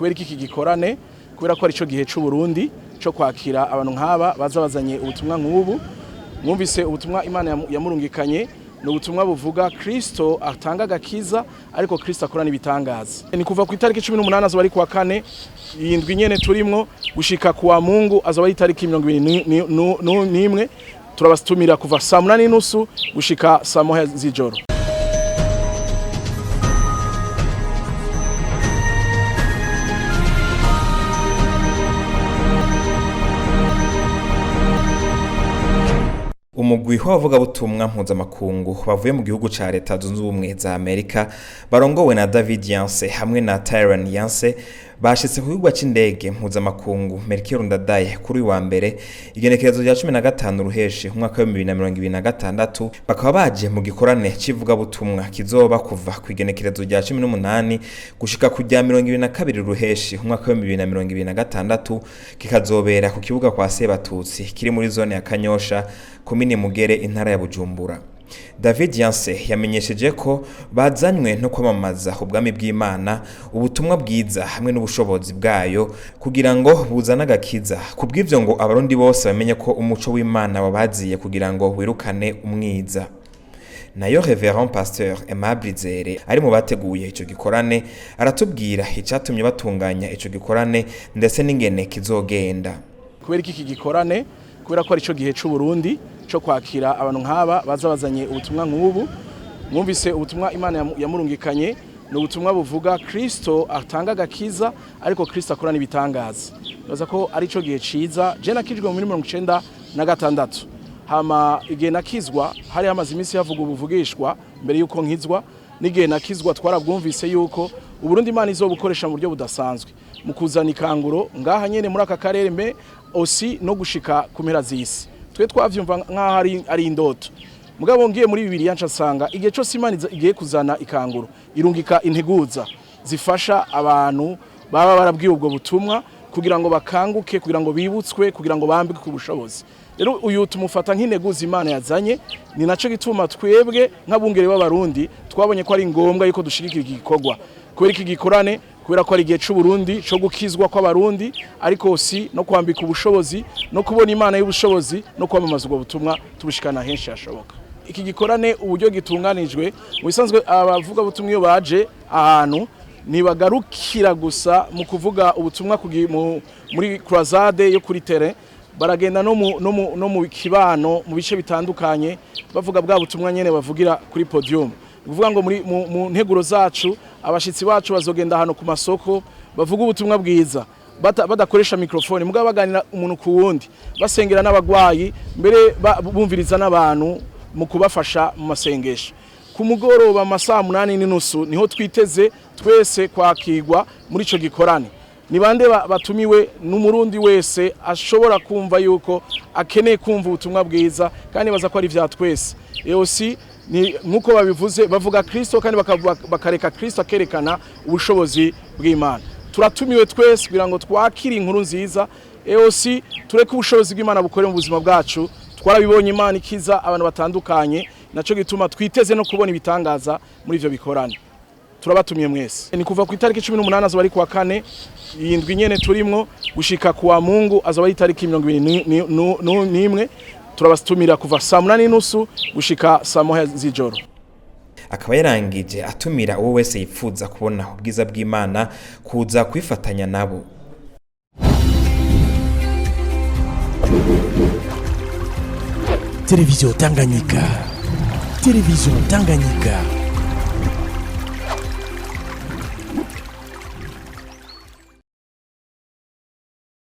Kubera iki gikorane? Kubera ko ari cyo gihe c'u Burundi cyo kwakira abantu nk'aba baza bazanye ubutumwa nk'ubu. Mwumvise ubutumwa Imana yamurungikanye, ni ubutumwa buvuga Kristo atanga agakiza, ariko Kristo akora n'ibitangaza. Ni kuva ku itariki 18, azoba ari kuwa kane indwi nyene turimwo, gushika kuwa Mungu, azoba ari itariki 21. Turabatumira kuva saa 8:30 gushika saa 1 z'ijoro. Umugwi w'abavugabutumwa mpuzamakungu bavuye mu gihugu ca Leta Zunze Ubumwe za Amerika, barongowe na David Yanse hamwe na Tyron Yanse, bashitse ku kibuga c'indege mpuzamakungu Melchior Ndadaye kuri uyu wa mbere, igenekerezo rya 15 Ruheshi umwaka wa 2026. Bakaba baje mu gikorane c'ivugabutumwa kizoba kuva ku igenekerezo rya 18 gushika ku rya 22 Ruheshi umwaka wa 2026, kikazobera ku kibuga kwa Sebatutsi kiri muri zone ya Kanyosha, komine Mugere, intara ya Bujumbura. David Yanse yamenyesheje ko bazanywe no kwamamaza ubwami bw'Imana, ubutumwa bwiza hamwe n'ubushobozi bwayo kugira ngo buzane agakiza. Kubw'ivyo ngo Abarundi bose bamenye ko umuco w'Imana wabaziye kugira ngo wirukane umwiza. Nayo Reverend Pasteur Aimable Izere ari mu bateguye ico gikorane aratubwira icatumye batunganya ico gikorane ndetse n'ingene kizogenda. Kubera iki gikorane? Kubera ko ari cyo gihe c'u Burundi cyo kwakira abantu nk'aba baza bazanye ubutumwa nk'ubu. Mwumvise ubutumwa Imana yamurungikanye, ni ubutumwa buvuga Kristo atanga agakiza, ariko Kristo akora n'ibitangaza. Nibaza ko ari cyo gihe ciza. Je nakijwe muri 96. Hama igihe nakizwa hari hamaze iminsi havuga ubuvugishwa mbere yuko nkizwa, n'igihe nakizwa twarabwumvise yuko Uburundi Imana izobukoresha mu buryo budasanzwe mu kuzana ikanguro ngaha nyene muri aka karere, mais aussi no gushika ku mpera z'isi. Twe twavyumva nk'aho ari indoto, mugabo ngiye muri Bibiliya nca nsanga igihe cyose Imana igiye kuzana ikanguro irungika integuza zifasha abantu baba barabwiwe ubwo butumwa kugira ngo bakanguke, kugira ngo bibutswe, kugira ngo bambike ubushobozi. Rero uyu tumufata nk'integuza Imana yazanye. Ni naco gituma twebwe nk'abungere b'Abarundi twabonye ko ari ngombwa yuko dushigikira iki gikorwa. Kubera iki gikorane? Kubera ko ari igihe c'u Burundi co gukizwa kw'Abarundi, ariko si no kwambika ubushobozi no kubona Imana y'ubushobozi no kwamamaza ubwo butumwa tubushikana henshi hashoboka. Iki gikorane uburyo gitunganijwe, mu bisanzwe abavuga butumwa iyo baje ahantu ntibagarukira gusa mu kuvuga ubutumwa muri croisade yo kuri terrain, baragenda no mu kibano, mu bice bitandukanye, bavuga bwa butumwa nyene bavugira kuri podium. Ni ukuvuga ngo mu nteguro zacu abashitsi bacu bazogenda ahantu ku masoko bavuga ubutumwa bwiza badakoresha microphone, mugabo baganira umuntu ku wundi, basengera n'abagwayi, mbere bumviriza n'abantu mu kubafasha mu masengesho. Ku mugoroba amasaha 8:30 niho twiteze twese kwakirwa muri ico gikorane. Ni bande batumiwe? N'Umurundi wese ashobora kumva yuko akeneye kumva ubutumwa bwiza, kandi baza ko ari vya twese. Aussi ni nkuko babivuze, bavuga Kristo kandi bakareka Kristo akerekana ubushobozi bw'Imana. Turatumiwe twese kugira ngo twakire inkuru nziza, aussi tureke ubushobozi bw'Imana bukore mu buzima bwacu. Twarabibonye Imana ikiza abantu batandukanye, naco gituma twiteze no kubona ibitangaza muri ivyo bikorane. Turabatumiye mwese. Ni kuva ku itariki 18, azoba ari kuwa kane indwi nyene turimwo, gushika kuwa Mungu, azoba ari itariki 21. Turabatumira kuva saa 8:30 gushika saa 1 z'ijoro. Akaba yarangije atumira uwo wese yifuza kubona ubwiza bw'Imana kuza kwifatanya nabo. Télévision Tanganyika. Télévision Tanganyika.